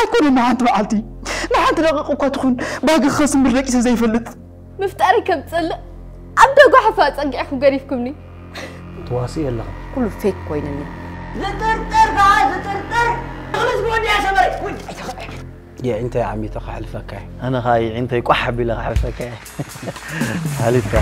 ኣይኮነን ንሓንቲ መዓልቲ፣ ንሓንቲ ደቂቕ እኳ ትኹን፣ ባጊ ክኸስምር ደቂሰ ዘይፈልጥ። ምፍጣረይ ከም ዝጸልእ ኣብ ደጓ ሓፋ ጸጊዕኩም ገዲፍኩምኒ። ትዋስእ ኣለኻ። ኩሉ ፌክ ኮይንኒ። ዝጥርጥር ከዓ ዝጥርጥር። እኽሊ ዝጎንያ ሰበረች። ውይ፣ ኣይተኸ- የዒንተይ ዓሚተ ከሕልፈካ እየ። ኣነ ከዓ የዒንተይ ቋሕ ኣቢለ ከሕልፈካ እየ። ሓሊፍካ።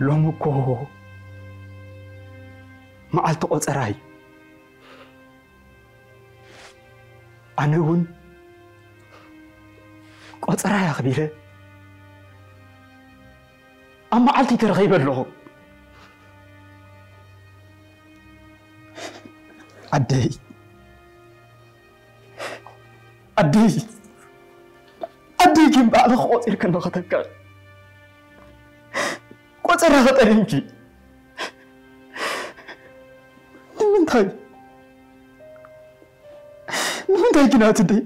ሎሚ እኮ መዓልቲ ቆፀራ እዩ። ኣነ እውን ቆፀራይ ኣኽቢረ ኣብ መዓልቲ ተረኺበ ኣለኹ። ኣደይ ኣደይ ኣደይ ግን ባዕልኺ ቆፂርክኒ ከተካል ቆፀራ ክጠሊምኪ ንምንታይ ንምንታይ ግን ኣትደይ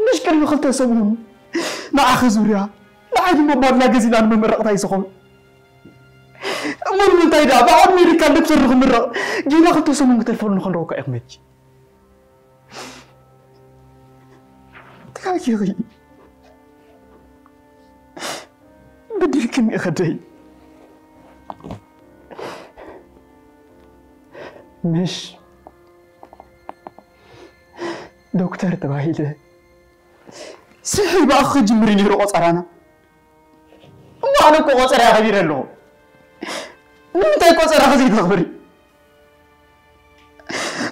ምሽ ቅድሚ ክልተ ሰሙን ንዓኺ ዙርያ ንዓይ ድማ ባድላ ገዚእና ንመመረቕታ ይዝኸውን እሞ ንምንታይ ደኣ ብዓድ ሜዲካል ዶክተር ንኽምረቕ ጌና ክልተ ሰሙን ክተልፈሉ ንኸለዎ እኳ ኢኹም መኪ ተጋጊኺ በዲልክኒ ከደይ ምሽ ዶክተር ተባሂለ ስሕል ብኣኺ ክጅምር እዩ ነይሩ ቆፀራና እሞ ኣነ እኮ ቆፀራ ኣኸቢረ ኣለኹ ንምንታይ ቆፀራ ከዘይተኽብሪ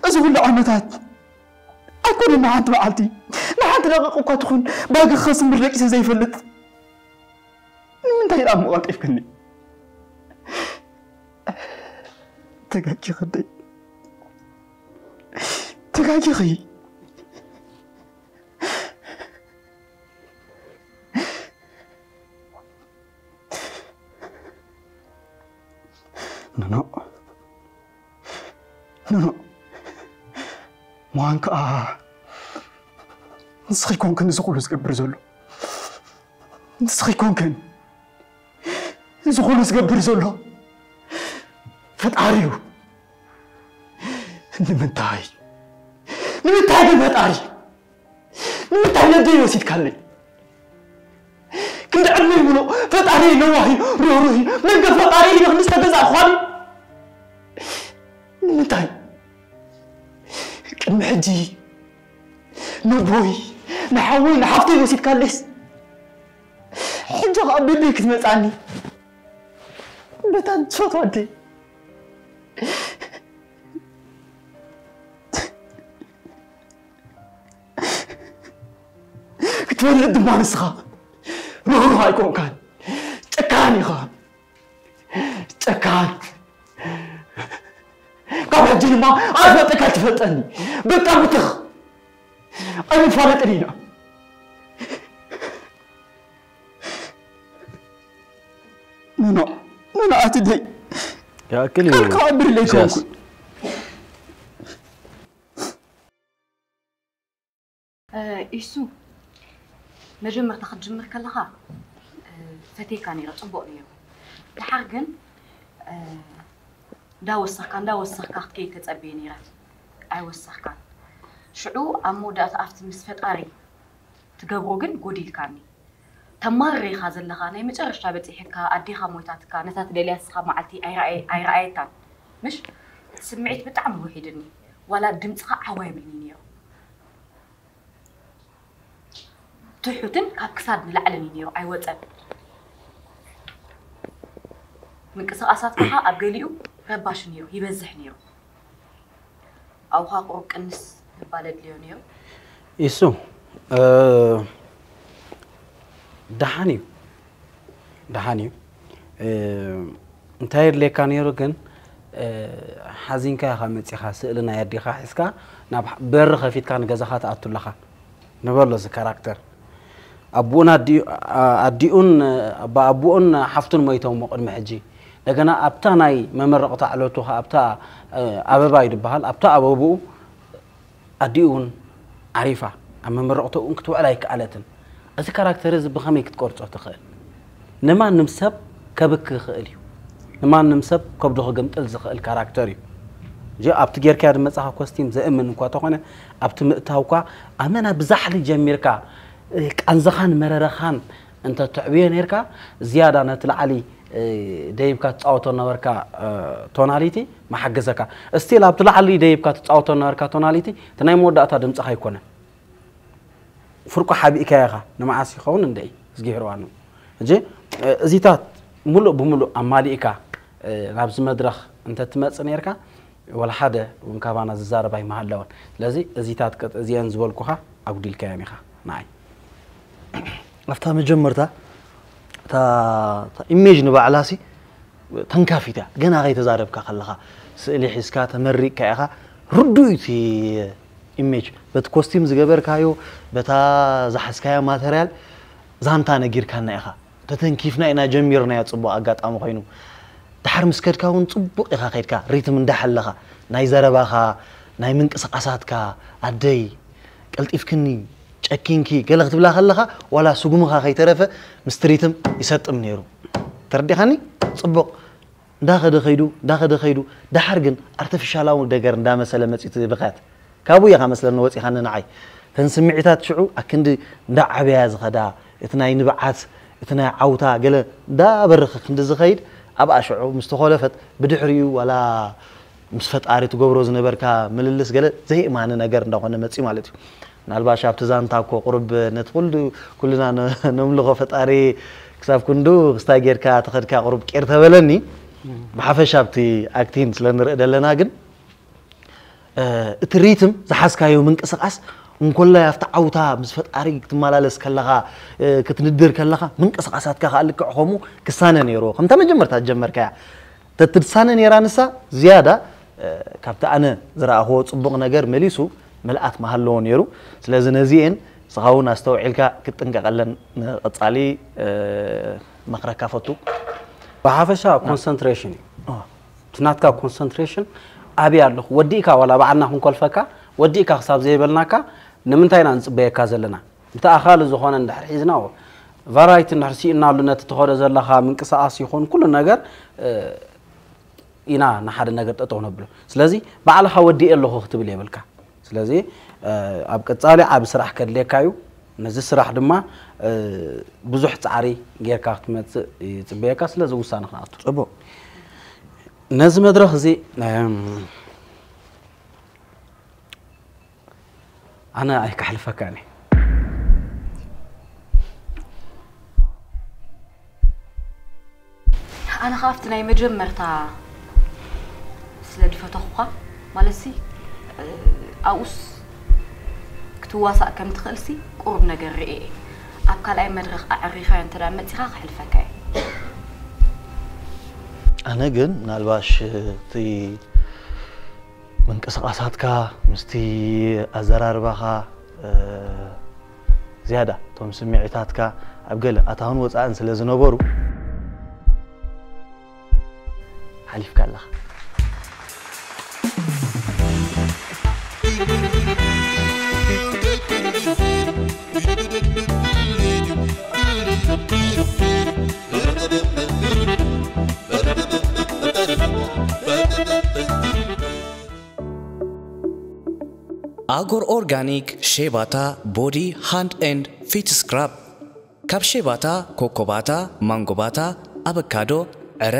እዚ ኩሉ ዓመታት ኣይኮነን ንሓንቲ መዓልቲ ንሓንቲ ደቂቕ እኳ ትኹን ባጊ ክኸስምር ደቂሰ ዘይፈልጥ ንምንታይ ደኣ እሞ ቀልጢፍክኒ ተጋጊኺ ከደይ ተጋጊኺ ኖኖ ኖኖ ምዃን ከዓ ንስኺ ኮንክን እዚ ኩሉ ዝገብር ዘሎ ንስኺ ኮንክን እዚ ኩሉ ዝገብር ዘሎ ፈጣሪ እዩ ንምንታይ ንምንታይ ግን ፈጣሪ ንምንታይ ነደይ ወሲድካለይ ክንዲ ዕድመይ ምሉእ ፈጣሪ ለዋሂ ርህሩሂ መንገድ ፈጣሪ ኢለ ክንዲ ዝተገዛእኳኒ ንምንታይ ቅድሚ ሕጂ ነቦይ ንሓወይ ንሓፍተይ ወሲድካለይስ ሕጂ ከዓ ብደይ ክትመፃኒ በታ ትፈትዋ ኣደይ ክትፈልጥ ድማ ንስኻ ርህሩህ ኣይኮንካን ጨካን ኢኻ ጨካን ካብ ሕጂ ድማ ኣይፈልጠካ ትፈልጠኒ በቃ ብትኽ ኣይንፋለጥን ኢና ኖኖ ኖኖ ኣቲ ደይ ይኣክል እዩ ቃል ክዓብር ኢለ ኢሳያስ። ኣይኮንኩን ኢሱ መጀመርታ ክትጅምር ከለኻ ፈቴካ ነይረ ፅቡቅ ነይሩ ድሓር ግን እንዳወሰኽካ እንዳወሰኽካ ክትከይድ ተፀብየ ነይረ ኣይወሰኽካን ሽዑ ኣብ መወዳእታ ኣብቲ ምስ ፈጣሪ ትገብሮ ግን ጎዲልካኒ ተማርር ኢኻ ዘለኻ ናይ መጨረሽታ በፂሕካ ኣዴኻ ሞይታትካ ነታ ትደልያ ንስኻ መዓልቲ ኣይረኣየታን ምሽ እቲ ስምዒት ብጣዕሚ ውሒድኒ ዋላ ድምፅኻ ዓው ኣይብልኒ ነይሩ ትሑትን ካብ ክሳድ ንላዕልን እዩ ነይሩ ኣይወፀን ምንቅስቃሳትካ ኣብ ገሊኡ ረባሽ ነይሩ ይበዝሕ ነይሩ ኣውኻ ቁሩብ ቅንስ ምባል ኣድልዮ ነይሩ ኢሱ ደሓን እዩ ደሓን እዩ እንታይ የድልየካ ነይሩ ግን ሓዚንካ ኢኻ መፂኻ ስእሊ ናይ ኣዴኻ ሒዝካ ናብ በሪ ከፊትካ ንገዛኻ ትኣቱ ኣለኻ ንበሎ እዚ ካራክተር ኣቦኡን ኣዲኡ- ኣዲኡን ኣቦ ኣቦኡን ሓፍቱን ሞይቶም ቅድሚ ሕጂ። እንደገና ኣብታ ናይ መመረቕታ ዕለቱ ከኣ ኣብታ ኣበባ እዩ ዝበሃል፣ ኣብታ ኣበብኡ ኣዲኡ እውን ዓሪፋ፣ ኣብ መመረቕትኡ እውን ክትውዕል ኣይከኣለትን። እዚ ካራክተር እዚ ብኸመይ ክትቆርጾ ትኽእል? ንማንም ሰብ ከብኪ ይኽእል እዩ። ንማንም ሰብ ከብዱ ክግምጥል ዝኽእል ካራክተር እዩ። እጂ ኣብቲ ጌርካዮ ዝመጻኻ ኮስቲም ዘእምን እኳ ተኾነ፣ ኣብቲ ምእታውካ ኣመና ብዛሕሊ ጀሚርካ፣ ቃንዝኻን መረረኻን እንተ ትዕብዮ ነርካ፣ ዝያዳ ነቲ ላዕሊ ደይብካ ትጻወቶ ነበርካ ቶናሊቲ መሓገዘካ። ስቲል ኣብቲ ላዕሊ ደይብካ ትጻወቶ ነበርካ ቶናሊቲ እቲ ናይ መወዳእታ ድምጽኻ ኣይኮነን። ፍርቁ ሓቢእካ ኢኻ። ንመዓስ ይኸውን እንደ ዝጊሕርዋ ነው። እጂ እዚታት ሙሉእ ብሙሉእ ኣማሊእካ ናብዚ መድረኽ እንተ ትመጽእ ነርካ፣ ወላ ሓደ እውን ካባና ዝዛረብ ኣይምሃለወን። ስለዚ እዚታት ቅጥ- እዚአን ዝበልኩኻ ኣጉዲልካየን ኢኻ ንዓይ። ኣብታ መጀመርታ እታ እታ ኢሜጅ ንባዕላሲ ተንካፊት እያ። ገና ከይተዛረብካ ከለኻ ስእሊ ሒዝካ ተመሪቕካ ኢኻ። ርዱእ እዩ እቲ ኢሜጅ። በቲ ኮስቲም ዝገበርካዮ፣ በታ ዝሓዝካያ ማተርያል ዛንታ ነጊርካና ኢኻ። ተተንኪፍና ኢና ጀሚርናዮ፣ ጽቡቕ ኣጋጣሚ ኮይኑ። ድሓር ምስ ከድካ እውን ጽቡቕ ኢኻ ከይድካ፣ ሪትም እንዳሓለኻ፣ ናይ ዘረባኻ፣ ናይ ምንቅስቓሳትካ፣ ኣደይ፣ ቀልጢፍክኒ፣ ጨኪንኪ፣ ገለ ክትብላ ከለኻ፣ ዋላ ስጉምኻ ከይተረፈ ምስቲ ሪትም ይሰጥም ነይሩ። ተረዲኻኒ? ጽቡቕ። እንዳኸደ ኸይዱ፣ እንዳኸደ ኸይዱ፣ ደሓር ግን ኣርተፊሻላዊ ነገር እንዳመሰለ መጺኡ እቲ ብኽያት። ካብኡ ኢኻ መስለኒ ወጺኻኒ ንዓይ። እተን ስምዒታት ሽዑ ኣክንዲ እንዳዓበያ ዝኸዳ፣ እቲ ናይ ንብዓት፣ እቲ ናይ ዓውታ ገለ እንዳበረኸ ክንዲ ዝኸይድ፣ ኣብኣ ሽዑ ምስ ተኾለፈት ብድሕሪኡ ዋላ ምስ ፈጣሪ ትገብሮ ዝነበርካ ምልልስ ገለ ዘየእማኒ ነገር እንዳኾነ መጺኡ ማለት እዩ። ምናልባሽ ኣብቲ ዛንታ እኮ ቁሩብ ነቲ ኩሉ ኩልና ነ- ነምልኾ ፈጣሪ ክሳብ ክንዱ ክስታይ ጌርካ ተኸድካ ቁሩብ ቄር ተበለኒ። ብሓፈሻ ኣብቲ ኣክቲን ስለ ንርኢ ደለና ግን እቲ ሪትም ዝሓዝካዮ ምንቅስቃስ እንኮላይ ኣብቲ ዓውታ ምስ ፈጣሪ ክትመላለስ ከለኻ ክትንድር ከለኻ ምንቅስቃሳትካ ከዓ ልክዕ ከምኡ ክሳነ ነይርዎ ከምታ መጀመርታ ዝጀመርካያ ተትድሳነ ነይራ ንሳ ዝያዳ ካብቲ ኣነ ዝረኣኽዎ ፅቡቕ ነገር መሊሱ ምልኣት ምሃለዎ ነይሩ ስለዚ ነዚኤን ንስኻ እውን ኣስተውዒልካ ክትጥንቀቐለን ንቐፃሊ መኽረካ ፈቱ ብሓፈሻ ኮንሰንትሬሽን እዩ እቲ ናትካ ኮንሰንትሬሽን ኣብይ ኣለኹ ወዲእካ ዋላ ባዕልና ክንኮልፈካ ወዲእካ ክሳብ ዘይበልናካ ንምንታይ ኢና ንፅበየካ ዘለና እቲ ኣኻሊ ዝኾነ እንድሕር ሒዝና ቫራይቲ እንድሕር ስኢንናሉ ነቲ ትኸዶ ዘለኻ ምንቅስቃስ ይኹን ኩሉ ነገር ኢና ንሓደ ነገር ጠጠው ነብሎ ስለዚ ባዕልኻ ወዲኤ ኣለኹ ክትብል የብልካ ስለዚ ኣብ ቀፃሊ ዓብ ስራሕ ከድልየካ እዩ ነዚ ስራሕ ድማ ብዙሕ ፃዕሪ ጌርካ ክትመፅእ ይፅበየካ ስለዚ ውሳነ ክንኣቱ ፅቡቅ ነዚ መድረክ እዚ ኣነ ኣይካሕልፈካን እየ ኣነ ከዓ ኣብቲ ናይ መጀመርታ ስለ ድፈተኹኻ ማለት ሲ ኣብኡስ ክትዋሳእ ከም ትኽእል ሲ ቁሩብ ነገር ርእየ እየ ኣብ ካልኣይ መድረኽ ኣዕሪኻዮ እንተ መፂኻ ክሕልፈካ እየ ኣነ ግን ምናልባሽ እቲ ምንቅስቃሳትካ ምስቲ ኣዘራርባኻ ዝያዳ እቶም ስምዒታትካ ኣብ ገለ ኣታውን ወፃእን ስለ ዝነበሩ ሓሊፍካ ኣለኻ ኣጎር ኦርጋኒክ ሼባታ ቦዲ ሃንድ ኤንድ ፊት ስክራብ ካብ ሼባታ፣ ኮኮባታ፣ ማንጎባታ፣ ኣበካዶ፣ ዕረ፣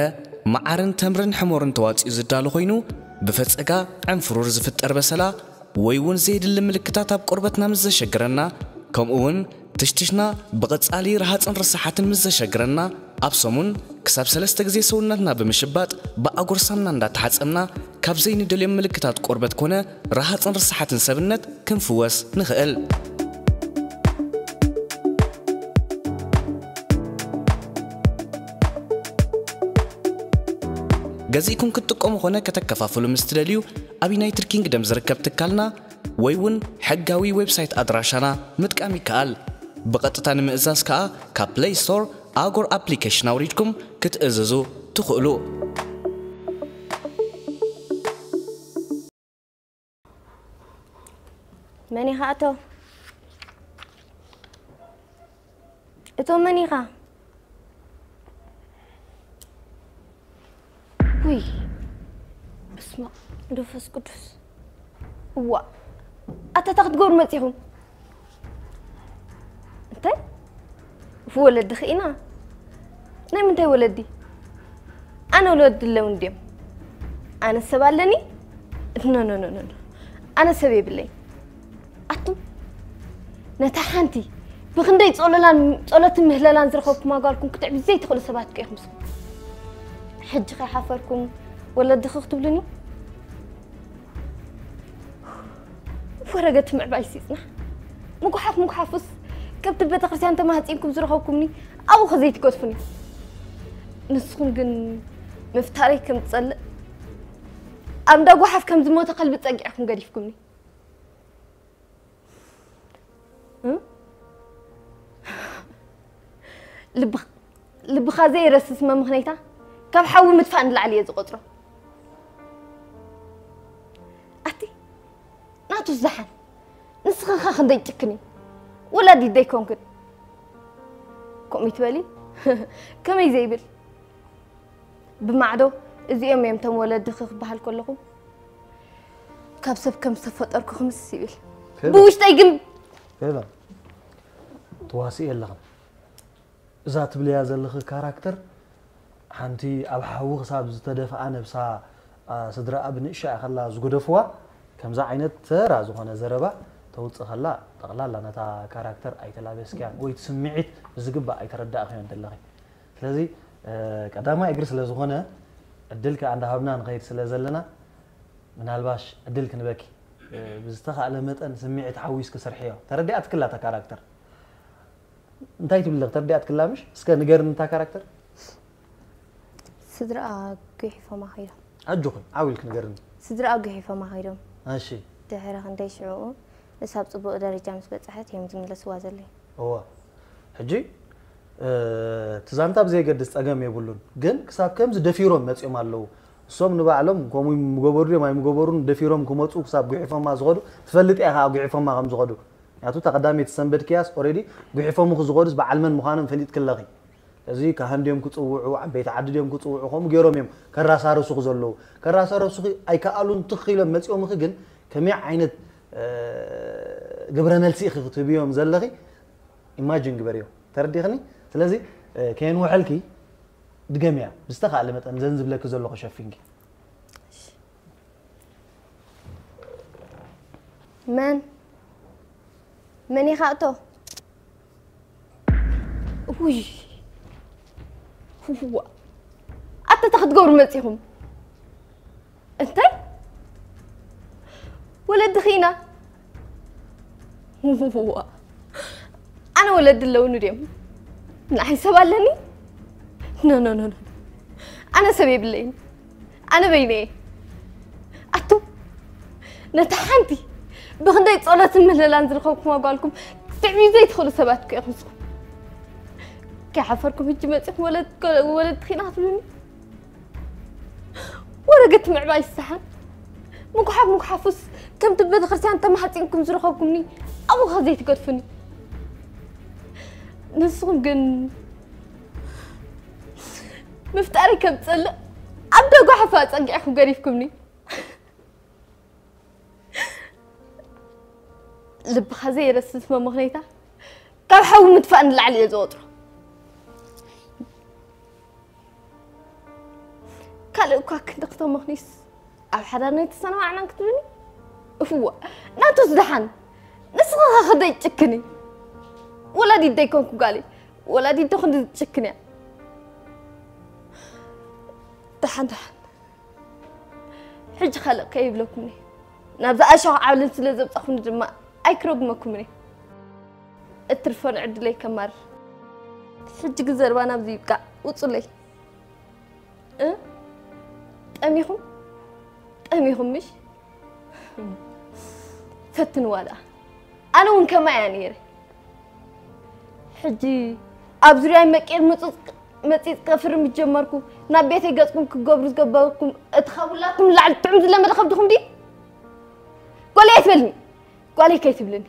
መዓርን ተምርን ሕሞርን ተዋጺኡ ዝዳሎ ኮይኑ ብፈጸጋ ዕንፍሩር ዝፍጠር በሰላ ወይ እውን ዘየድሊ ምልክታት ኣብ ቆርበትና ምስ ዘሸግረና ከምኡ እውን ትሽትሽና ብቐጻሊ ረሃጽን ርሳሓትን ምስ ዘሸግረና ኣብ ሰሙን ክሳብ ሰለስተ ግዜ ሰውነትና ብምሽባጥ ብኣጎር ሳምና እንዳተሓጸብና ካብ ዘይንደልዮም ምልክታት ቆርበት ኮነ ረሃጽን ርሳሓትን ሰብነት ክንፍወስ ንኽእል። ገዚእኩም ክትጥቀሙ ኾነ ከተከፋፍሉ ምስ ትደልዩ ኣብ ዩናይትድ ኪንግደም ዝርከብ ትካልና ወይ እውን ሕጋዊ ዌብሳይት ኣድራሻና ምጥቃም ይከኣል። ብቐጥታ ንምእዛዝ ከኣ ካብ ፕለይ ስቶር ኣጎር ኣፕሊኬሽን ኣውሪድኩም ክትእዝዙ ትኽእሉ። መን ኢኻ እቶ? እቶ መን ኢኻ? ውይ፣ በስመ ኣብ ወመንፈስ ቅዱስ። እዋ፣ ኣታ እንታይ ክትገብሩ መጺኹም? እንታይ? ወለዲ ኽኢና? ናይ ምንታይ ወለዲ? ኣነ ወለዲ ኣለውኒ ድዮም? ኣነ ሰብ ኣለኒ? ኖ፣ ኖ፣ ኖ፣ ኖ፣ ኖ። ኣነ ሰብ የብለይ። ኣቱም፣ ነታ ሓንቲ ብኽንደይ ጸሎላን፣ ጸሎትን ምህለላን ዝረኸብኩማ ጓልኩም ክትዕቢ ዘይትኽእሉ ሰባት እኮ ኢኹም። ሕጂ ከይሓፈርኩም ወለድኺ ክትብሉኒ? ወረገት ምዕባይ ሲጽና። ምጉሓፍ ምጉሓፉስ፣ ከብቲ ቤተክርስትያን ተማህጺንኩም ዝረኸብኩምኒ፣ ኣብኡ ኸ ዘይትገድፉኒ? ንስኹም ግን ምፍታረይ ከም ዝጸልእ፣ ኣብ እንዳ ጓሓፍ ከም ዝሞተ ከልቢ ጸጊዕኩም ገዲፍኩምኒ። እ? ልብኻ፣ ልብኻ ዘይረስስ መምኽነይታ፣ ካብ ሓዊ ምጥፋእ ንላዕሊ እየ ዝቖጽሮ። ኣቲ፣ ናቱ ዝሓን፣ ንስኺ ኸ ክንደይ ጭክኒ? ወላዲት ደይኮንክን? ከምኡ ይትበሊ? ከመይ ዘይብል? ብማዕዶ፣ እዚኦም እዮም እቶም ወለድኺ ክበሃል ከለኹ፣ ካብ ሰብ ከም ዝተፈጠርኩ ክምስ ይብል። ፌቨን። ብውሽጠይ ግን ፌቨን፣ ትዋስኢ ኣለኽን። እዛ ትብልያ ዘለኺ ካራክተር፣ ሓንቲ ኣብ ሓዊ ክሳብ ዝተደፍኣ ነብሳ፣ ኣ፣ ስድራኣ ብንእሽቶኣ ከላ ዝገደፍዋ፣ ከምዛ ዓይነት ተራ ዝኾነ ዘረባ ተውጽእ ከላ፣ ጠቕላላ ነታ ካራክተር ኣይተላበስክያን ወይ እቲ ስምዒት ብዝግባእ ኣይተረዳእኽዮን ዘለኺ። ስለዚ፣ እ፣ ቀዳማይ እግሪ ስለ ዝኾነ፣ ዕድል ከኣ እንዳሃብና ንኸይድ ስለ ዘለና፣ ምናልባሽ ዕድል ክንበኪ፣ እ፣ ብዝተኻእለ መጠን ስምዒት ሓዊስኪ ስርሕዮ። ተረዲኣትክላ እታ ካራክተር። እንታይ ትብሊ ኣለኺ? ተረዲኣትክላ ምሽ? እስከ ንገርኒ እታ ካራክተር። ስድራኣ ጉሒፎማ ከይዶም። ኣጆኺ፣ ዓው ኢልኪ ንገርኒ። ስድራኣ ጉሒፎማ ከይዶም። እሺ። ድሕሪ ክንደይ ሽዑ፣ ንሳ ኣብ ጽቡቕ ደረጃ ምስ በጽሐት እዮም ዝምለስዋ ዘለዉ። እወ። ሕጂ፣ እ፣ እቲ ዛንታ ብዘየገድስ ጸገም የብሉን። ግን ክሳብ ከምዚ ደፊሮም መጺኦም ኣለዉ። እሶም ንባዕሎም ከምኡ ምገበሩ ድዮም ኣይምገበሩን ደፊሮም ክመጹ ክሳብ ጉሒፎማ ዝኸዱ ትፈልጥ እያ ከኣ ጉሒፎማ ከም ዝኸዱ። ምክንያቱ እታ ቀዳመይቲ ሰንበድክያስ ኦሬዲ ጉሒፎምኺ ዝኸዱስ በዓል መን ምዃኖም ፈሊጥኪ ኣለኺ። እዚ ካህን ድዮም ክጽውዑ፣ ዓበይቲ ዓዲ ድዮም ክጽውዑ፣ ከምኡ ገይሮም እዮም ከራሳርሱኺ ዘለዉ። ከራሳርሱኺ ኣይከኣሉን ትኽ ኢሎም መጺኦምኺ ግን ከመይ ዓይነት፣ እ፣ ግብረ መልሲ ኢኺ ክትህብዮም ዘለኺ? ኢማጂን ግበርዮ። ተረዲኽኒ? ስለዚ፣ እ፣ ከየንውሐልኪ ድገምያ። ብዝተኻእለ መጠን ዘን ዝብለኪ ዘለኹ ሸፊንኪ። መን? መን ኢኻ እቶ? ውይ። ዋ። ኣታ እንታይ ክትገብሩ መጺኹም? እንታይ? ወለድኺ ኢና? ዋ። ኣነ ወለዲ ኣለውኒ ድዮም? ንዓይ ሰብ ኣለኒ? ኖ፣ ኖ፣ ኖ፣ ኖ። ኣነ ሰብ የብለይን። ኣነ በይነየ። ኣቱም፣ ነታ ሓንቲ ብኽንደይ ጸሎትን ምህለላን ዝረኸብኩማ ጓልኩም ክትዕብዩ ዘይትኽእሉ ሰባት እኮ ኢኹም ንስኹም። ከይሓፈርኩም ሕጂ መጺኹም ወለድ-፣ ወለድኺ ኢና ክትብሉኒ? ወረገት ምዕባይ ይሰሓን። ምጉሓፍ ምጉሓፉስ ከምቲ ቤተክርስትያን ተማሕጺንኩም ዝረኸብኩምኒ ኣብኡ ኸ ዘይትገድፉኒ? ንስኹም ግን ምፍጣረይ ከም ዝጸልእ ኣብ ደጓ ሓፋ ጸጊዕኩም ገዲፍኩምኒ። ልብኻ ዘየረስስ መመኽነይታ ካብ ሓዊ ምጥፋእ ንላዕሊ እየ ዝቖጽሮ። ካልእ እኳ ክንዲ ክተመኽኒስ ኣብ ሓዳር ናይ ተሰናባዕናን ክትብልኒ? እፍዋ፣ ናቱስ ደሓን። ንስኺ ኸ ክንደይ ትጭክኒ? ወላዲት ደይኮንኩ ጓለይ፣ ወላዲት ዶ ክንዲ ትጭክን እያ? ደሓን፣ ደሓን። ሕጂ ካልእ ከይብለኩም እየ። ናብዚ ኣሻኽ ዓብልን ስለ ዘብጻኹምኒ ድማ ኣይክረጉመኩምን እየ። እትርፈን ዕድለይ ከማርር። ሕጂ ግን ዘረባ ናብዚ ይብቃዕ። ውጹለይ። እ? ጠሚኹም? ጠሚኹም ምሽ? ፈትንዋ ደኣ። ኣነ እውን ከማይ እያ ነይረ። ሕጂ ኣብ ዙርያይ መቂር ምጹጽ መጺጽ ከፍርም ጀመርኩ። ናብ ቤተይ ገጽኩም ክገብሩ ዝገበርኩም እቲ ካብ ሁላትኩም ንላዕሊ ጥዑም ዝለመደ ከብድኹም ድዩ? ጓለይ ኣይትበልኒ። ጓለይ ከይትብልኒ።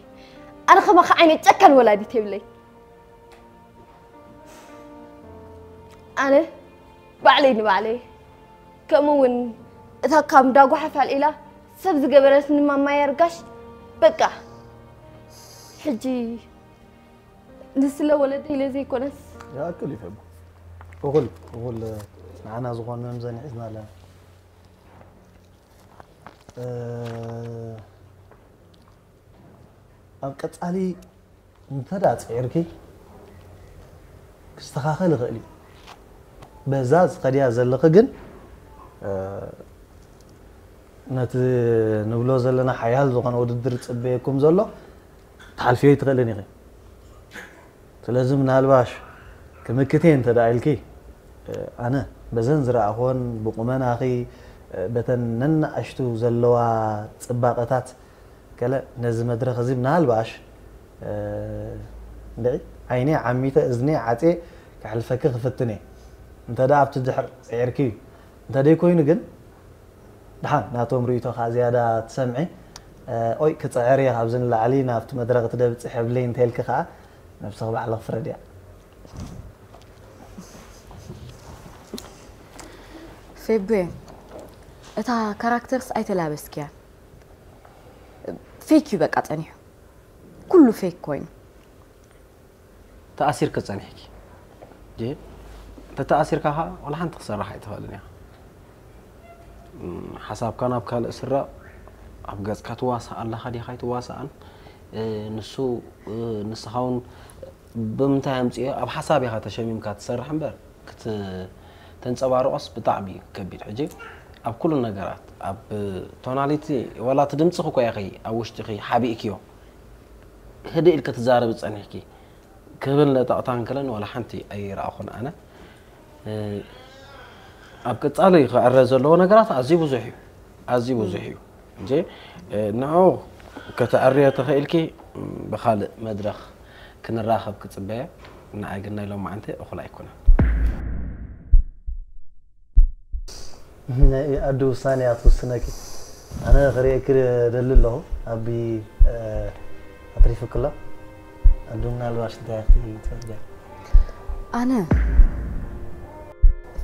ኣነ ከማኻ ዓይነት ጨካን ወላዲት የብለይ። ኣነ ባዕለይ ንባዕለይ፣ ከምኡ እውን እታ ካብ ዳጓሓፍ ኣልዒላ ሰብ ዝገበረትኒ ማማይ ኣርጋሽ፣ በቃ ሕጂ ንስለ ወለደ ኢለ ዘይኮነስ። ይኣክል እዩ ፈቡ። እኹል እኹል ንዓና ዝኾን መምዘኒ ሒዝና ኣለና። ኣብ ቀጻሊ እንተ ደኣ ጽዒርኪ ክስተኻኸል ይኽእል እዩ። በዛ ዝኸድያ ዘለኺ ግን ነቲ ንብሎ ዘለና ሓያል ዝኾነ ውድድር ጽበየኩም ዘሎ ትሓልፍዮ ኣይትኽእልን ኢኺ። ስለዚ ምናልባሽ ክምክት እየ እንተ ደኣ ኢልኪ ኣነ በዘን ዝረኣኹወን ብቑመናኺ በተን ነናእሽቱ ዘለዋ ጽባቐታት ገለ ነዚ መድረኽ እዚ ምናልባሽ እንድዒ ዓይነይ ዓሚተ እዝነይ ዓጽየ ከሕልፈኪ ክፍትን እየ። እንተ ደኣ ኣብቲ ድሕር ጽዒርኪ እዩ። እንተ ደይኮይኑ ግን ደሓን ናቶም ርእይቶ ከዓ ዝያዳ ትሰምዒ። ኦይ ክጽዕር እየ ካብዚ ንላዕሊ ናብቲ መድረኽ እቲ ደብጽሕ የብለይ እንተልኪ ከዓ ነብስኺ ባዕልኺ ፍረድያ። ፌቤ እታ ካራክተርስ ኣይተላበስክያ። ፌክ እዩ በቃ ጸኒሑ። ኩሉ ፌክ ኮይኑ። ተኣሲርኪ ጸኒሕኪ ጂ ተተኣሲርካ ኸዓ ዋላ ሓንቲ ክሰርሕ ኣይትኽእልን ኢኻ። ሓሳብካ ናብ ካልእ ስረቕ ኣብ ገጽካ ትዋሳእ ኣለኻ ዲኻ ኣይትዋሳእን ንሱ ንስኻ እውን ብምንታይ ኣምፅኦ ኣብ ሓሳብ ኢኻ ተሸሚምካ ትሰርሕ እምበር ክት ተንፀባርቆስ ብጣዕሚ እዩ ከቢድ ሕጂ ኣብ ኩሉ ነገራት ኣብ ቶናሊቲ ዋላ እቲ ድምፅኺ እኮ ኢኺ ኣብ ውሽጥኺ ሓቢእክዮ ህድእ ኢልኪ ትዛረቢ ፀኒሕኪ ክብል ነጠቕታ እንከለን ዋላ ሓንቲ ኣይረኣኹን ኣነ ኣብ ቀፃሊ ክዕረ ዘለዎ ነገራት ኣዝዩ ብዙሕ እዩ ኣዝዩ ብዙሕ እዩ እንጂ ንዑ ከተዕርዮ ተኽኢልኪ ብኻልእ መድረኽ ክንራኸብ ክፅበየ ንዓይ ግን ናይ ሎማዓንቲ እኹል ኣይኮነን ናይ ኣዱ ውሳነ እያ ትውስነኪ ኣነ ክርእየኪ ደሊ ኣለኹ ኣቢ ኣትሪፍክላ ኣዱ ምናልባሽ እንታይ ክትብል ትፈልጊ ኣነ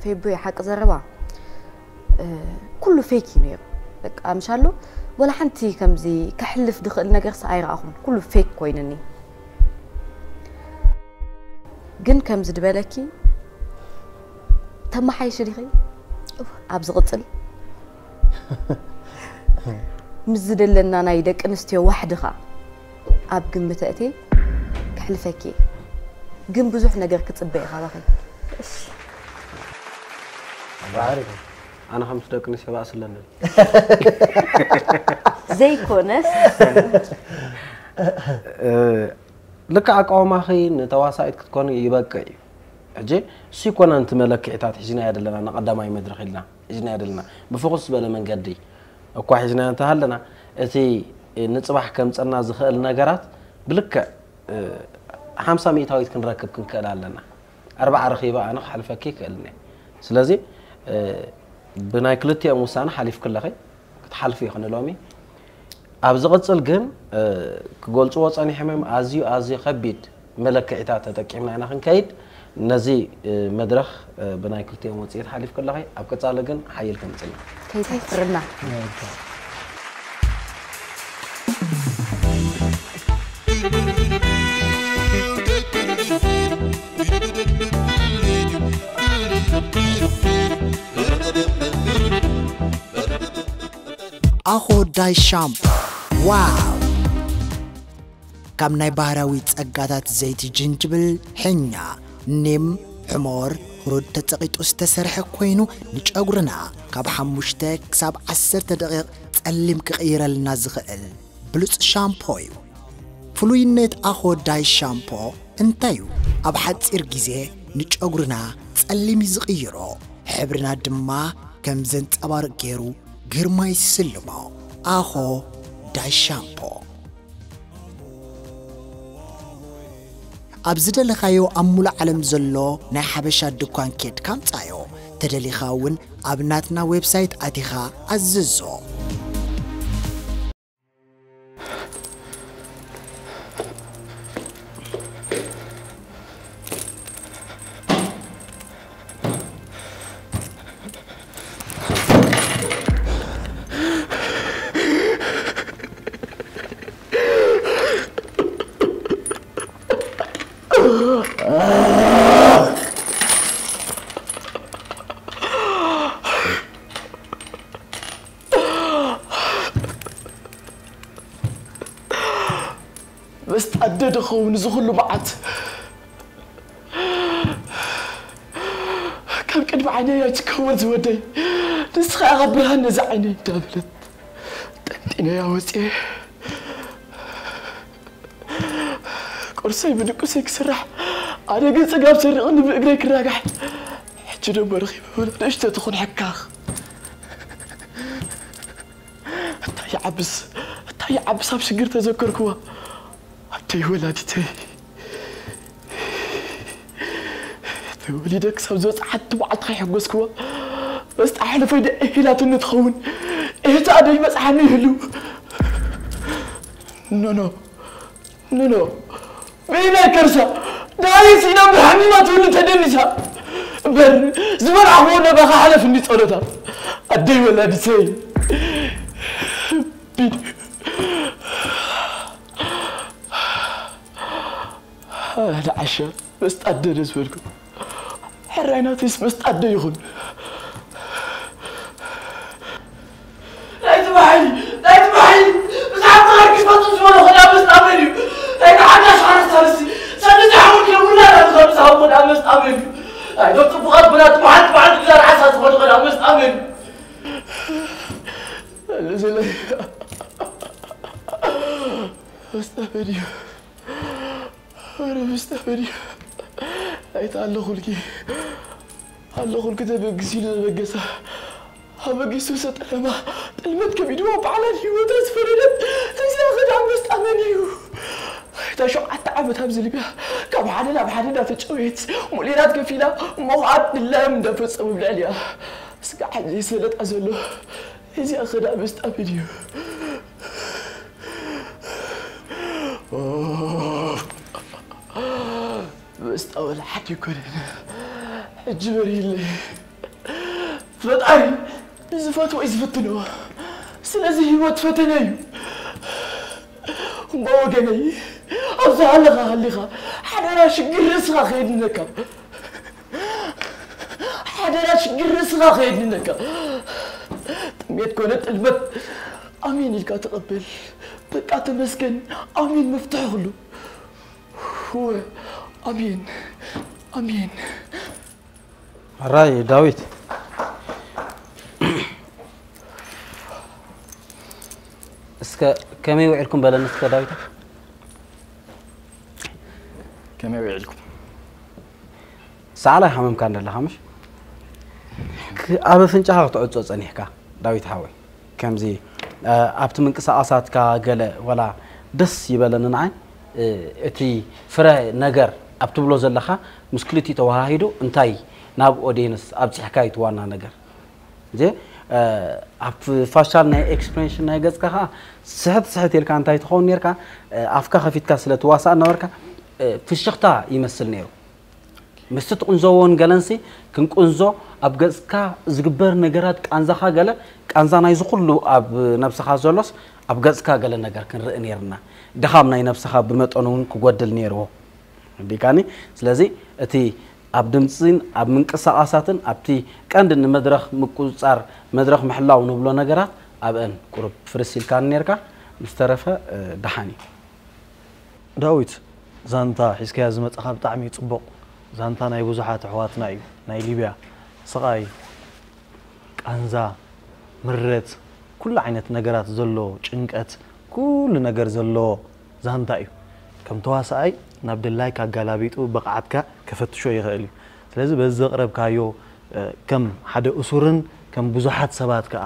ፌቦ ሓቂ ዘረባ ኩሉ ፌክ እዩ ነይሩ በቃ ምሻሎ ወላ ሓንቲ ከምዚ ከሕልፍ ድኽእል ነገር ሰ ኣይረኣኹን ኩሉ ፌክ ኮይንኒ ግን ከምዚ ድበለኪ ተመሓይሽ ዲኺ ኣብ ዝቕፅል ምስ ዝደለና ናይ ደቂ ኣንስትዮ ዋሕዲ ኸዓ ኣብ ግምት ኣእትየ ከሕልፈኪ እየ ግን ብዙሕ ነገር ክፅበ እየ ካባኺ ኣነ ከምቲ ደቂ ኣንስትዮ ባእሲ ኣለኒ ዘይኮነስ ልክዕ ኣቃውማኺ ንተዋሳኢት ክትኮኒ ይበቅዕ እዩ ሕጂ እሱ ይኮነን እቲ መለክዒታት ሒዝናዮ ዘለና ንቀዳማይ መድረኽ ኢልና ሒዝናዮ ዘለና ብፍኹስ ዝበለ መንገዲ እኳ ሒዝናዮ እንተሃለና እቲ ንፅባሕ ከምፀና ዝኽእል ነገራት ብልክዕ ሓምሳ ሚእታዊት ክንረክብ ክንክእል ኣለና ኣርባዓ ረኺበ ኣነ ክሓልፈኪ ይክእልኒ ስለዚ ብናይ ክልቲኦም ውሳነ ሓሊፍክለኺ ክትሓልፊ ኢኺ ንሎሚ ኣብ ዝቕፅል ግን ክገልፅዎ ፀኒሖም እዮም ኣዝዩ ኣዝዩ ከቢድ መለክዒታት ተጠቂምና ኢና ክንከይድ ነዚ መድረኽ ብናይ ክልቲኦም ውፅኢት ሓሊፍክለኺ ኣብ ቀፃሊ ግን ሓይል ከምፅና ከይተፍርና ኣኾ ዳይ ሻምፖ ዋው ካብ ናይ ባህራዊ ጸጋታት ዘይቲ ጅንጅብል ሕኛ ኒም ሕሞር ህሩድ ተጸቒጡ ዝተሰርሐ ኮይኑ ንጨጉርና ካብ ሓሙሽተ ክሳብ ዓሰርተ ደቂቕ ጸሊም ክቕይረልና ዝኽእል ብሉጽ ሻምፖ እዩ። ፍሉይነት ኣኾ ዳይ ሻምፖ እንታይ እዩ? ኣብ ሓጺር ግዜ ንጨጉርና ጸሊም እዩ ዝቕይሮ፣ ሕብርና ድማ ከም ዘንጸባርቕ ገይሩ ግርማ ይስልሞ። ኣኾ ዳይ ሻምፖ። ኣብ ዝደለኻዮ ኣብ ሙሉእ ዓለም ዘሎ ናይ ሓበሻ ድኳን ኬድካ ኣምጻዮ። ተደሊኻ እውን ኣብ ናትና ዌብሳይት ኣቲኻ ኣዝዞ። መስጣደ ድኸውን እዚ ኩሉ መዓት ካብ ቅድሚ ዓይነይ ኣይትከወል ዝወደይ። ንስኻ ኢኻ ብርሃን ነዚ ዓይነይ እንዳበለት ጠንጢነያ ወፅየ። ቁርሰይ ብድቁሰይ ክስራሕ ኣነ ግን ፅጋብ ሰሪቕኒ ብእግረይ ክራጋሕ። ሕጂ ደሞ ረኺበ ንእሽቶ ትኹን ሕካኽ። እንታይ ይዓብስ እንታይ ይዓብስ ኣብ ሽግር ተዘከርክዋ። ኣደይ ወላዲተይ ተወሊደ ክሳብ ዝወፅእ ሓንቲ መዓልቲ ከይሐጎስክዋ መስጣ ሕልፈይ ደ እሂላትኒ ትኸውን። እህቲ ኣደይ በፅሓኒ ይህሉ። ኖኖ ኖኖ ብኢናይ ከርሳ ዳይስ ኢና ብሕሚማ ትውሉ ተደኒሳ እምበር ዝበላዕዎ ነባኻ ሓለፍ እንዲ ጸሎታ ኣደይ ወላዲተይ ቢድ ንዓሸ መስጣደ ደስ በልኩ። ሕራይ ናተይስ መስጣደ ይኹን። ናይቲ ባሕሪ ናይቲ ባሕሪ ብዛዕባ ሃርኪስ መጡ ዝበሎ ኸዳ መስጣ መን እዩ? ናይቲ ሓዳሽ ሓረስታ ንሲ ሰንዚ ሓሙን ኪሎ ቡና ናብ ዝኸብስ ሃቦ ዳ መስጣ መን እዩ? ናይቶም ጽቡቓት ቡናት መሓንቲ መሓንቲ ግዛር ዓሳ ዝኾነ ኸዳ መስጣ መን እዩ? ኣለ ዘለ መስጣ መን እዩ? ኧረ መስጣ መን እዩ? ኣይታ ኣለኹልኪ ኣለኹልኪ ተበግስ ኢሉ ዘበገሳ ኣበጊሱ ሰጠለማ ጥልመት ከቢድዋ ባዕላን ህይወታ ዝፈረደት ተዚኣ ኸዳ መስጣ መን እዩ? እታ ሸውዓተ ዓመት ኣብዚ ሊብያ ካብ ሓደ ናብ ሓደ እንዳተጨወየት ሙሌራት ከፊላ እሞ ኸዓ ድላዮም እንዳፈጸሙ ኣብ ልዕሊኣ ስጋዕ ዘይሰለጣ ዘሎ እዚኣ ኸዳ መስጣ መን እዩ? መስጣ ወላ ሓድ ኣይኮነን ሕጂ በሪህለይ። ፈጣሪ ንዝፈትዎ እዩ ዝፍትኖ። ስለዚ ህይወት ፈተነ እዩ። እሞ ወገነይ ኣብዚ ሃለኻ ሃሊኻ ሓደራ ሽግር ርእስኻ ከየድንነካ። ሓደራ ሽግር ርእስኻ ከየድንነካ። ጥሜት ኮነ ጥልመት ኣሜን ኢልካ ተቐበል። በቃ ተመስገን። ኣሜን መፍትሒ ኩሉ። እወ ኣሜን ኣሜን። ሕራይ ዳዊት እስከ ከመይ ውዒልኩም በለኒ እስከ ዳዊት። ከመይ ውዒልኩም? ሰዓል ኣይሓመምካን ዘለኻ ምሽ? ኣብ ኣፍንጫኻ ክትዕጾ ጸኒሕካ ዳዊት ሓወይ። ከምዚ ኣብቲ ምንቅስቃሳትካ ገለ ወላ ደስ ይበለኒ ንዓይ እቲ ፍረ ነገር ኣብ ትብሎ ዘለኻ ምስ ክልቲኡ ተወሃሂዱ እንታይ ናብ ኦድየንስ ኣብጺሕካ እዩ እቲ ዋና ነገር እንጂ ኣብ ፋሻል ናይ ኤክስፕሬሽን ናይ ገጽካ ኸዓ ስሕት ስሕት ኢልካ እንታይ ትኸውን ኔርካ ኣፍካ ከፊትካ ስለ ትዋሳእ ነበርካ ፍሽኽታ ይመስል ነይሩ። ምስቲ ትቕንዘዎ ንገለንሲ ክንቅንዞ ኣብ ገጽካ ዝግበር ነገራት ቃንዛኻ ገለ ቃንዛ ናይዚ ኩሉ ኣብ ነብስኻ ዘሎስ ኣብ ገጽካ ገለ ነገር ክንርኢ ነይርና ድኻም ናይ ነብስኻ ብመጠኑ እውን ክጎድል ነይርዎ ዲካኒ ስለዚ እቲ ኣብ ድምፅን ኣብ ምንቅስቃሳትን ኣብቲ ቀንዲ ንመድረኽ ምቁፅፃር መድረኽ ምሕላው ንብሎ ነገራት ኣብአን ቁሩብ ፍርስ ኢልካኒ ነይርካ ምስተረፈ ደሓን እዩ። ዳዊት ዛንታ ሒዝካያ ዝመጻኻ ብጣዕሚ እዩ ጽቡቕ። ዛንታ ናይ ብዙሓት ኣሕዋትና እዩ፣ ናይ ሊብያ ስቓይ፣ ቃንዛ፣ ምረት፣ ኩሉ ዓይነት ነገራት ዘለዎ፣ ጭንቀት፣ ኩሉ ነገር ዘለዎ ዛንታ እዩ። ከም ተዋሳኣይ ናብ ደላይካ ኣጋላቢጡ ብቕዓትካ ከፈትሾ ይኽእል እዩ። ስለዚ በዚ ዘቕረብካዮ ከም ሓደ እሱርን ከም ብዙሓት ሰባት ከኣ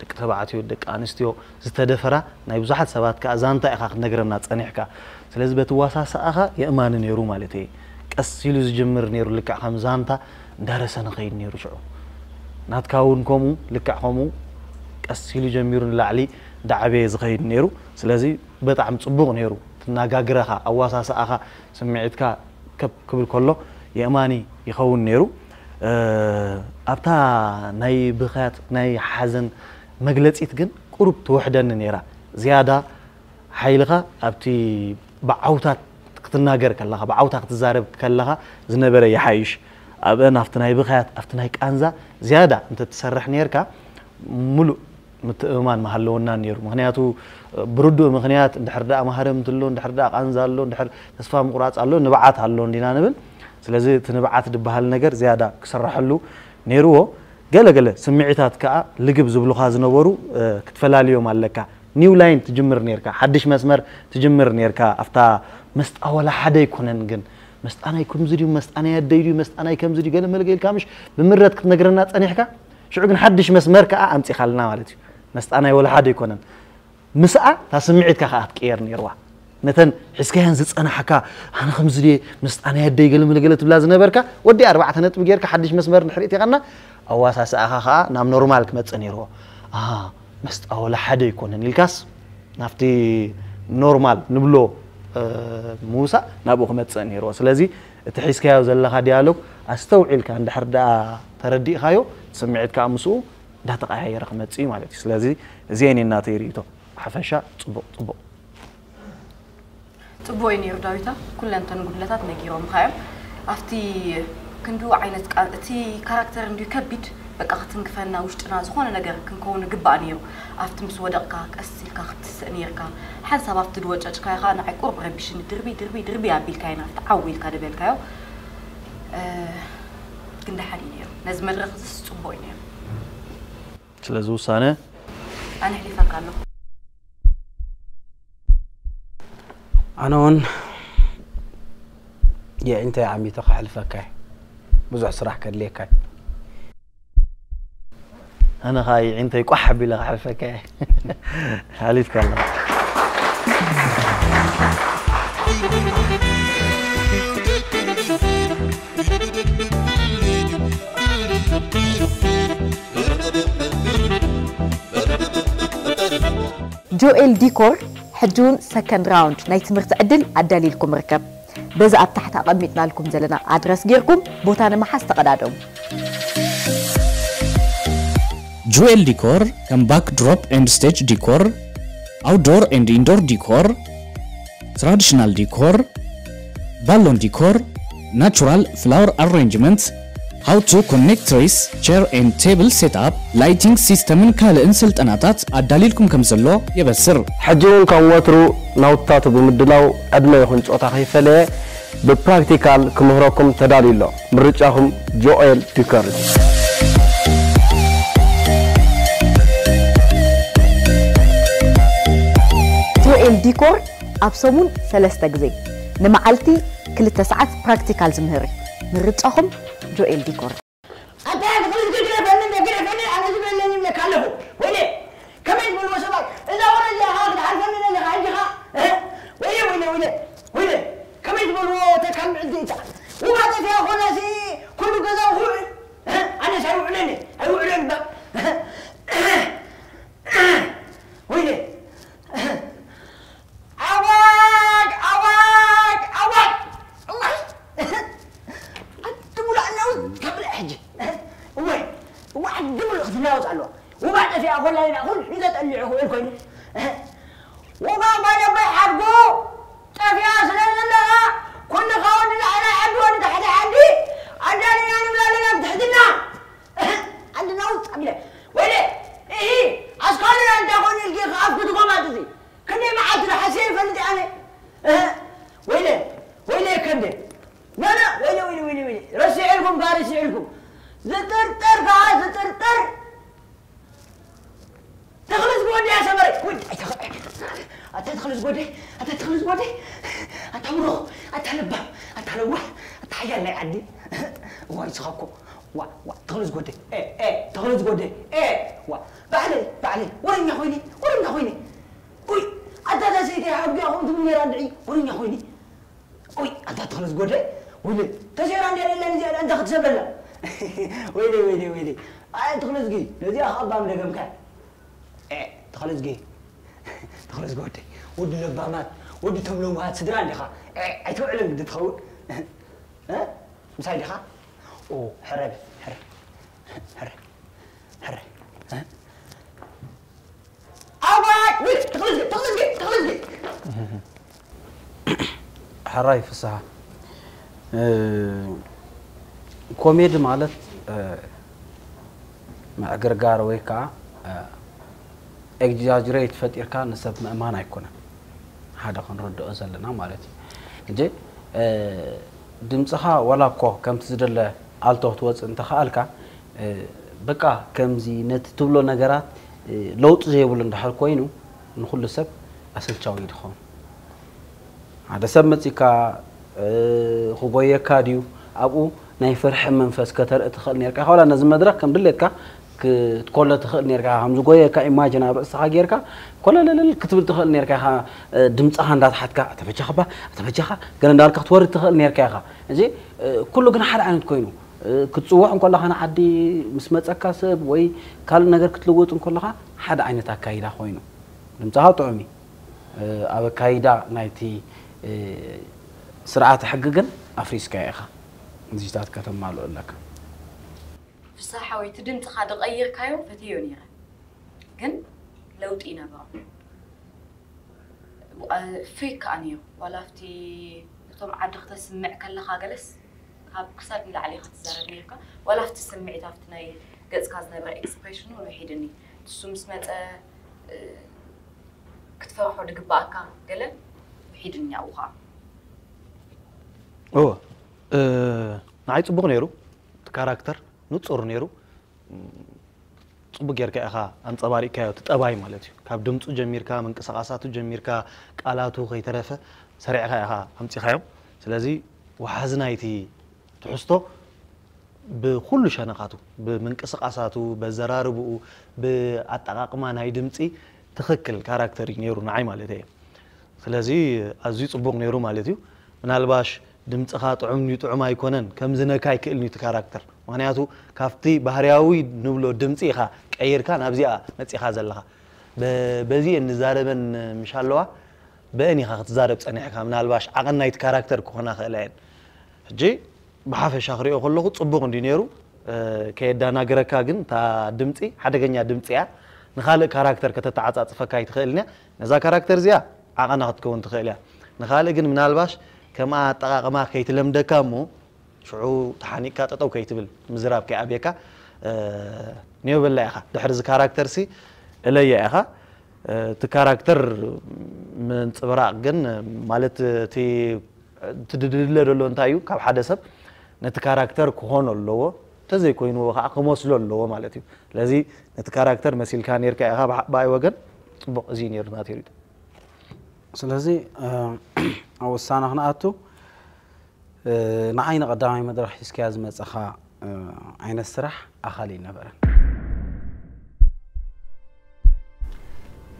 ደቂ ተባዕትዮ፣ ደቂ ኣንስትዮ ዝተደፈራ ናይ ብዙሓት ሰባት ከኣ ዛንታ ኢኻ ክትነግረና ጸኒሕካ። ስለዚ በቲ ዋሳስኣኻ የእማኒ ነይሩ ማለት እየ። ቀስ ኢሉ ዝጅምር ነይሩ፣ ልክዕ ከም ዛንታ እንዳረሰ ንኸይድ ነይሩ። ሽዑ ናትካ እውን ከምኡ፣ ልክዕ ከምኡ ቀስ ኢሉ ጀሚሩ ንላዕሊ እንዳዓበየ ዝኸይድ ነይሩ። ስለዚ በጣዕሚ ጽቡቕ ነይሩ። ትናጋግረኻ፣ ኣዋሳስኣኻ፣ ስምዒትካ ከብ ክብል ከሎ የእማኒ ይኸውን ነይሩ። እ፣ ኣብታ ናይ ብኽያት፣ ናይ ሓዘን መግለጺት ግን ቁሩብ ትውሕደኒ ነይራ። ዝያዳ ሓይልኻ ኣብቲ ብዓውታት ክትናገር ከለኻ፣ ብዓውታ ክትዛረብ ከለኻ ዝነበረ ይሓይሽ። ኣብአን ኣብቲ ናይ ብኽያት፣ ኣብቲ ናይ ቃንዛ ዝያዳ እንተትሰርሕ ነይርካ፣ ምሉእ ምትእምማን ምሃለወና ነይሩ። ምኽንያቱ፣ ብርዱእ ምኽንያት፣ እንድሕር ደኣ ማህረም እንተሎ፣ እንድሕር ደኣ ቃንዛ ኣሎ፣ እንድሕር ተስፋ ምቑራጽ ኣሎ፣ ንብዓት ኣሎ እንዲና ንብል። ስለዚ እቲ ንብዓት ዝበሃል ነገር ዝያዳ ክስረሐሉ ነይርዎ። ገለ ገለ ስምዒታት ከኣ ልግብ ዝብሉኻ ዝነበሩ፣ እ፣ ክትፈላልዮም ኣለካ። ኒው ላይን ትጅምር ነይርካ፣ ሓድሽ መስመር ትጅምር ነይርካ። ኣብታ መስጣ ወላ ሓደ ኣይኮነን ግን፣ መስጣ ናይ ከምዚ ድዩ፣ መስጣ ናይ ኣደይ ድዩ፣ መስጣ ናይ ከምዚ ድዩ፣ ገለ መለ ኢልካ ምሽ ብምረት ክትነግረና ጸኒሕካ። ሽዑ ግን ሓድሽ መስመር ከኣ ኣምጺኻልና ማለት እዩ። መስጣ ናይ ወላ ሓደ ኣይኮነን። ምስኣ እታ ስምዒትካ ከኣ ክትቅየር ነይርዋ። ነተን ሒዝካየን ዝጸናሕካ፣ ኣነ ከምዚ ድየ፣ ምስኣ ናይ ኣደይ ገለ መለ ገለ ትብላ ዝነበርካ፣ ወዲ ኣርባዕተ ነጥቢ ጌርካ ሓድሽ መስመር እንድሕር እቲኻና፣ ኣዋሳስኣኻ ከኣ ናብ ኖርማል ክመጽእ ነይርዎ። ኣሃ፣ መስጣ ወላ ሓደ ኣይኮነን ኢልካስ፣ ናብቲ ኖርማል ንብሎ፣ እ፣ ምውሳእ ናብኡ ክመጽእ ነይርዎ። ስለዚ እቲ ሒዝካዮ ዘለኻ ዲያሎግ ኣስተውዒልካ እንድሕር ደኣ ተረዲእኻዮ፣ ስምዒትካ ምስኡ እንዳተቐያየረ ክመጽእ እዩ ማለት እዩ። ስለዚ እዚአን እየን ናተይ ርእይቶ። ሓፈሻ ጽቡቕ፣ ጽቡቕ። ጽቡቕ እዩ ነይሩ ዳዊታ፣ ኩለን እተን ጉድለታት ነጊሮምኻ እዮም። ኣብቲ ክንድኡ ዓይነት ቃ-፣ እቲ ካራክተር እንድዩ ከቢድ፣ በቃ ክትንክፈና ውሽጥና ዝኾነ ነገር ክንከውን ግባእ ነይሩ። ኣብቲ ምስ ወደቕካ ቀስ ኢልካ ክትስእ ነይርካ። ሓንሳብ ኣብቲ ድወጨጭካዮ ኸኣ ንዓይ ቁሩብ ረቢሽኒ፣ ድርቢ፣ ድርቢ፣ ድርቢ ኣቢልካዮ ናብቲ ዓው ኢልካ ድበልካዮ። እ፣ ግን ደሓን እዩ ነይሩ። ነዚ መድረኽ እዚስ ጽቡቕ እዩ ነይሩ። ስለዚ ውሳነ ኣነ ኣሕሊፈካ ኣለኹ። ኣነ እውን የዒንተይ ዓሚተ ከሕልፈካ እየ። ብዙሕ ስራሕ ከድልየካ እዩ። ኣነ ኸኣ የዒንተይ ቋሕ ኣቢለ ከሕልፈካ እየ። ሓሊፍካ ኣለኻ። ጆኤል ዲኮር ሕጂ እውን ሰከንድ ራውንድ ናይ ትምህርቲ ዕድል ኣዳልይልኩም ይርከብ። በዚ ኣብ ታሕቲ ኣቐሚጥናልኩም ዘለና ኣድረስ ጌርኩም ቦታ ንምሓዝ ተቐዳደሙ። ጁኤል ዲኮር ከም ባክድሮፕ ኤንድ ስቴጅ ዲኮር፣ ኣውትዶር ኤንድ ኢንዶር ዲኮር፣ ትራዲሽናል ዲኮር፣ ባሎን ዲኮር፣ ናቹራል ፍላወር ኣሬንጅመንት፣ how to connect trees, chair and table setup፣ ላይቲንግ ሲስተምን ካልእን ስልጠናታት ኣዳሊልኩም ከም ዘሎ የበስር። ሕጂ እውን ከም ወትሩ ናውትታቱ ብምድላው ዕድመ ይኹን ጾታ ከይፈለየ ብፕራክቲካል ክምህረኩም ተዳልዩ ኣሎ። ምርጫኹም ጆኤል ዲኮር እዩ። ጆኤል ዲኮር ኣብ ሰሙን ሰለስተ ግዜ ንመዓልቲ ክልተ ሰዓት ፕራክቲካል ዝምህር እዩ። ምርጫኹም ጆኤል ዲኮር። ኣታ ክልተ ግረፈኒ እንደ ግረፈኒ ኣነ ዝብለኒ ይብለካ ኣለኹ። ወይኔ ከመይ ትብልዎ ሰባት እዛ ወረ እዚኣ ኸዓ ክትሓልፈኒ ዘለኻ ሕጂ ኸዓ እህ፣ ወይኔ ወይኔ ወይኔ ወይኔ ከመይ ትብልዎ ተካል ምዕልቲ እታ ውባ ጠፊኣ ኮናሲ ኩሉ ገዛ ውዕል እህ፣ ኣነስ ኣይውዕለኒ ኣይውዕለኒ ባ ወይኔ ኣዋጅ ኣዋጅ ኣዋጅ እዋይ ዓዲ ሙሉእ ኣናውት ከብልዕ ሕጂ እወይ እዋ ዓዲ ሙሉእ ክትናወጥ ኣለዋ ውባ ጠፊኣ ኮላ ኢና ኩሉ ተጠሊዑ ክብል ኮይኑ ውባ ጓደባይ ሓድጉ ጠፊኣ ስለ ዘለኻ ኩልኻ ወዲ ላዕላይ ዓዲ ወዲ ታሕቲ ዓዲ ኣዳሊና ንብላ ኣለና ብትሕትና ዓዲ ናውት ኣብለ ወይለ እሂ ኣስካሉና እንታይ ኮን ኢልኪ ከኣፍ ክትጎማጥሲ ክንደይ መዓልቲ ዶ ሓስየ ይፈልጥ ኣነ እህ፣ ወይለ ወይለ ከብደ ናና ወይለ ወይለ ወይለ ወይለ ረሲዕልኩም ካ ረሲዕልኩም ዝጥርጥር ከዓ ዝጥርጥር ተኽሊ ዝጎደ ያሰበረ ኣታ ተኽሊ ዝጎደ ኣታ ተኽሊ ዝጎደ ኣታ ብሩኽ ኣታ ለባም ኣታ ለዋህ ኣታ ሓያል ናይ ዓዲ እዋ ይስኻኮ ዋ ዋ ተኽሊ ዝጎደ ተኽሊ ዝጎደ ዋ ባዕለይ ወረኛ ኮይነ፣ ወረኛ ኮይነ። ኡይ፣ ኣታ እዛ ሰይቲ ሓብያ ከምኡ ትብል ነይራ እንድዒ፣ ወረኛ ኮይነ። ኡይ፣ ኣታ ተኽለ ዝጎድለ፣ ወይለ፣ ተሰይራ እንድያ ደላ ነዚኣ ደኣ እንታይ ክትሰብረላ? ወይለ፣ ወይለ፣ ወይለ። ኣይ፣ ተኽለ ዝጊ፣ ነዚኣ ካብ ባም ደገምካ። ኤ፣ ተኽለ ዝጊ። ተኽለ ዝጊ ወደይ፣ ወዲ ለባማት፣ ወዲ ቶም ለውሃት ስድራ እንዲኻ። ኤ፣ ኣይትውዕልን ግዲ ትኸውን። እ? ምሳይ ዲኻ? ኦ፣ ሕረ፣ ሕረ፣ ሕረ፣ ሕረ። እ? ኣዋይ! ውይ! ተኽልዝጊ! ተኽልዝጊ! ተኽልዝጊ! ሕራይ ፍስሃ፣ እ፣ ኮሜዲ ማለት፣ እ፣ ምዕግርጋር ወይ ከዓ፣ እ፣ ኤግዛጅሬት ፈጢርካ ንሰብ ምእማን ኣይኮነን። ሓደ ክንርድኦ ዘለና ማለት እዩ። እንጂ፣ እ፣ ድምፅኻ ዋላ እኮ ከምቲ ዝደለ ኣልቶ ክትወፅእ እንተኸኣልካ፣ እ፣ በቃ ከምዚ ነቲ ትብሎ ነገራት፣ እ፣ ለውጢ ዘይብሉ እንድሕር ኮይኑ ንኹሉ ሰብ ኣሰልቻዊ እዩ ዝኸውን። ሓደ ሰብ መፂካ፣ እ፣ ክጎየካ ድዩ? ኣብኡ ናይ ፍርሒ መንፈስ ከተርኢ ትኽእል ነርካ ኢኻ። ዋላ ነዚ መድረኽ ከም ድሌትካ ክትኮሎ ትኽእል ነርካ ኢኻ። ከም ዝጎየካ ኢማጅን ኣብ ርእስኻ ጌርካ ኮለለለል ክትብል ትኽእል ነርካ ኢኻ። እ፣ ድምፅኻ እንዳትሓትካ፣ "ኣታ በጃኻ እባ፣ ኣታ በጃኻ" ገለ እንዳበልካ ክትወርድ ትኽእል ነርካ ኢኻ። እዚ፣ እ፣ ኩሉ ግን ሓደ ዓይነት ኮይኑ፣ እ፣ ክትፅውዕ እንከለኻ ንዓዲ ምስ መፀካ ሰብ ወይ ካልእ ነገር ክትልውጥ እንከለኻ ሓደ ዓይነት ኣካይዳ ኮይኑ። ድምፅኻ ጥዑም እዩ። እ፣ ኣብ ኣካይዳ ናይቲ፣ እ፣ ስርዓተ ሕጊ ግን ኣፍሪስካዮ ኢኻ። እዚታት ከተማልኦ ኣለካ። ፍስሃ ሓወይ፣ እቲ ድምፅኻ ድቐይርካዮ ፈትየዮ ነይረ፣ ግን ለውጢ ይነበሮ። ዋ-፣ ፍሪክ ከኣ ነይሩ። ዋላ ኣብቲ ነቶም ዓዲ ክተስምዕ ከለኻ ገለስ ካብ ክሳድ ንላዕሊ ኢኻ ትዛረብ ነይርካ። ዋላ ኣብቲ ስምዒት፣ ኣብቲ ናይ ገጽካ ዝነበረ ኤክስፕሬሽን እውን ውሒድኒ። ንሱ ምስ መጸ፣ እ፣ ክትፈርሖ ድግበኣካ ገለ ውሒድኒ ኣብኡ ኸኣ። እወ፣ እ፣ ንዓይ ጽቡቕ ነይሩ። እቲ ካራክተር ንጹር ነይሩ። ጽቡቅ ጌርካ ኢኻ ኣንጸባሪቕካዮ፣ እቲ ጠባይ ማለት እዩ። ካብ ድምጹ ጀሚርካ፣ ምንቅስቓሳቱ ጀሚርካ፣ ቃላቱ ከይተረፈ ሰሪዕካ ኢኻ ኣምጺኻዮ። ስለዚ ወሓዚ ናይቲ ትሕዝቶ ብኹሉ ሸነኻቱ፣ ብምንቅስቓሳቱ፣ በዘራርብኡ፣ ብኣጠቓቕማ ናይ ድምጺ ትኽክል ካራክተር እዩ ነይሩ ንዓይ ማለት እየ። ስለዚ ኣዝዩ ጽቡቕ ነይሩ ማለት እዩ። ምናልባሽ ድምጽኻ ጥዑም ድዩ ጥዑም ኣይኮነን ከም ዝነካ ኣይክእልን እዩ እቲ ካራክተር። ምኽንያቱ ካብቲ ባህርያዊ ንብሎ ድምጺ ኢኻ ቀይርካ ናብዚኣ መጺኻ ዘለኻ። በ-፣ በዚ እየን ዝዛረበን ምሽ ኣለዋ፣ በእን ኢኻ ክትዛረብ ጸኒሕካ፣ ምናልባሽ ዓቐን ናይቲ ካራክተር ክኾና ክእላ እየን። ሕጂ ብሓፈሻ ክሪኦ ከለኹ ጽቡቕ እንድዩ ነይሩ። እ፣ ከየዳናግረካ ግን እታ ድምጺ ሓደገኛ ድምጺ እያ። ንኻልእ ካራክተር ከተተዓጻጽፈካ ኣይትኽእልን እያ። ነዛ ካራክተር እዚኣ ዓቐና ክትከውን ትኽእል እያ። ንኻልእ ግን ምናልባሽ ከምኣ ኣጠቓቕማ ከይትለምደካ እሞ ሽዑ ተሓኒቅካ ጠጠው ከይትብል ምዝራብ ከይኣብየካ፣ እ፣ ኔው በላ ኢኻ። ድሕሪ እዚ ካራክተር ሲ እለያ ኢኻ። እ፣ እቲ ካራክተር ምንጽብራቕ ግን ማለት እቲ፣ እቲ ድድለ ዘሎ እንታይ እዩ? ካብ ሓደ ሰብ ነቲ ካራክተር ክኾኖ ኣለዎ፣ እንተዘይኮይንዎ ከዓ ክመስሎ ኣለዎ ማለት እዩ። ስለዚ ነቲ ካራክተር መሲልካ ኔርካ ኢኻ ብሓ-፣ ብኣይ ወገን ጽቡቕ እዚ እዩ ነይሩ ናተይ ሪኢቶ። ስለዚ፣ እ፣ ኣብ ውሳነ ክንኣቱ፣ እ፣ ንዓይ ንቐዳማይ መድረኽ ሒዝካያ ዝመጸኻ፣ እ፣ ዓይነት ስራሕ ኣኻሊ ኣይነበረን።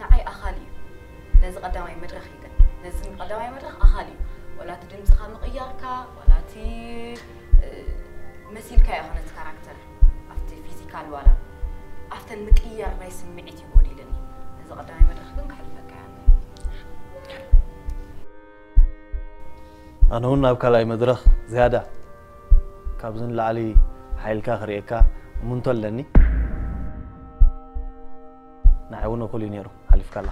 ንዓይ ኣኻሊ እዩ። ነዚ ቀዳማይ መድረኽ እዩ ግን፣ ነዚ ቀዳማይ መድረኽ ኣኻሊ እዩ። ወላ እቲ ድምፅኻ ምቕያርካ፣ ወላ እቲ፣ እ፣ መሲልካዮ ነቲ ካራክተር፣ ኣብቲ ፊዚካል ዋላ ኣብተን ምቅያር ናይ ስምዒት እዩ ጎዲልኒ። ነዚ ቀዳማይ መድረኽ ግን ከሕልፈካ እየ። ኣነ እውን ናብ ካልኣይ መድረኽ ዝያዳ ካብዚ ንላዕሊ ሓይልካ ክርእየካ እምንቶ ኣለኒ። ንዓይ እውን እኹል እዩ ነይሩ፣ ሓሊፍካላ።